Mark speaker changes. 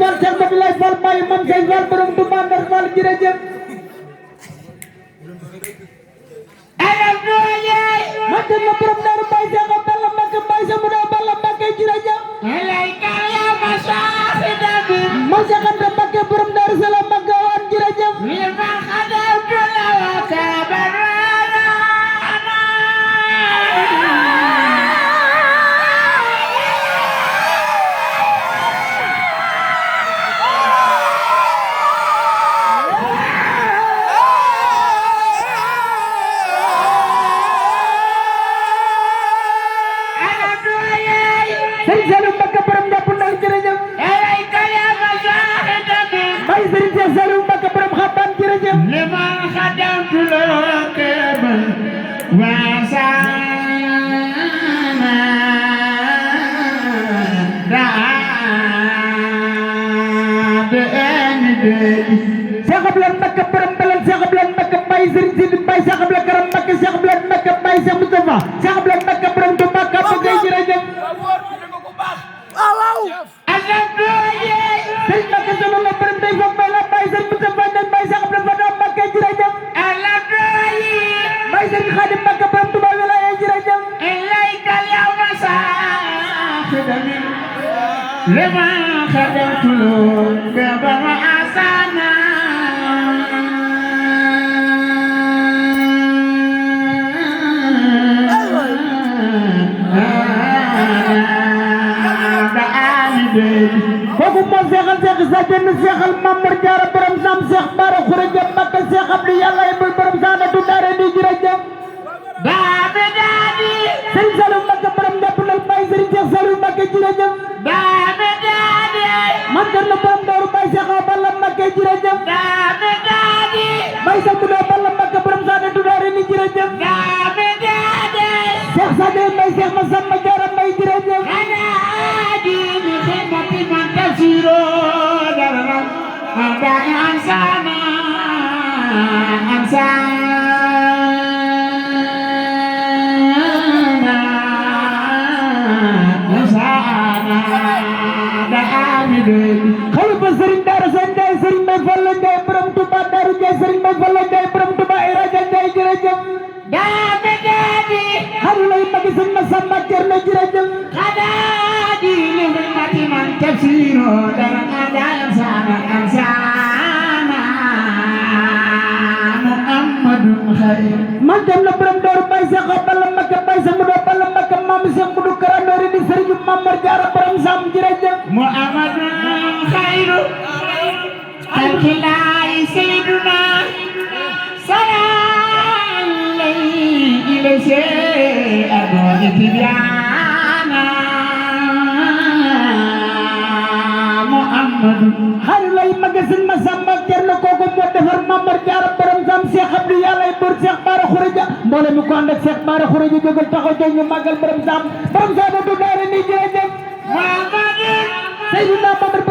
Speaker 1: Wal Cheikh Abdoulaye Fall Baye Mame Seye Fall borom Touba Ndar Fall jërëjëf mate na borom Daaru Baye Cheikh Abdallah Mbacké Baye Cheikh Mouda Balla Mbacké jërëjëf ma Cheikh Anta Mbacké borom Daaru Salaam Mbacké waan jërëjëf Serigne Saliou Mbacké borom Njàpp Ndal jërëjëf Baye Serigne Cheikh Saliou Mbacké borom Xabaan jërëjëf
Speaker 2: liman xadamtu laka wa sana
Speaker 1: Cheikh Abdoulaye Mbacké borom Belal Cheikh Abdoulaye Mbacké Baye Serigne Sidi Baye Cheikh Abdoulaye Karam Mbacké Cheikh Abdoulaye Mbacké Baye Cheikh Moustapha Cheikh Abdoulaye Mbacké borom Touba Kapa Gueye jërëjëf Serigne Mbacké Solo la borom Ndeye Fap Baye la Baye Serigne Moustapha Ndiaye Baye Cheikh Abdoulaye Fata Mbacké jërëjëf Baye Serigne Khadim Mbacké borom Touba Wilaya jërëjëf
Speaker 2: لما خدمت له أسانا
Speaker 1: kooku moo seexal seex sa jenn seexal Mamar Jaara borom Sam Seex Bara Xurajëm Mbacké Seex Abdou Yàlla yebul borom Saadatu Daara di jërëjëf
Speaker 2: Baabe Daadi
Speaker 1: Serigne Saliou Mbacké borom Njàpp Ndal Baye Serigne Cheikh Saliou Mbacké jërëjëf
Speaker 2: Baabe Daadi
Speaker 1: man der na borom Daaru Baye Cheikh Balla Mbacké jërëjëf
Speaker 2: Baabe Daadi
Speaker 1: Baye Cheikh Mouda Balla Mbacké borom Saadatu Daara di jërëjëf
Speaker 2: Baabe Daadi
Speaker 1: Cheikh Sadé Mbaye Cheikh Massamba Diarra Mbaye jërëjëf
Speaker 2: Anaadi li xidmati man tafsiro dara ada ansana
Speaker 1: xalifa Serigne Daara Sane Ndiaye Serigne Mbaye Fall Ndiaye borom Touba Darou Ndiaye Serigne Mbaye Fall Ndiaye borom Touba Iraja Ndiaye jërëjëf
Speaker 2: Baabe Daadi
Speaker 1: xaru lay magi Serigne Massamba Thierno jërëjëf
Speaker 2: Anaadi li xidmati man tafsiro dara ada ansana Muhammadun Khair
Speaker 1: man dem na borom Daaru Baye Cheikh Balla Mbacké Baye Cheikh Mouda Balla Mbacké Mame Cheikh Moudou Karandoori di Serigne Mamar Diarra borom Sam jërëjëf
Speaker 2: Muhammadun Khairu Alkilai Sayyiduna Salam ilayhi Abodi Tibyana Muhammadun
Speaker 1: xaru lay magi Serigne Massamba Thierno kooku moo defar Mamar Diarra borom Sam Cheikh Abdou Yàlla bur Cheikh Bara Khourédia mboole mi ko ànd ak Cheikh Bara Khourédia jógal taxaw jóg ñu màggal borom Saadatu Daara ni jërëjëf
Speaker 2: Muhammadun
Speaker 1: Seydina Mamar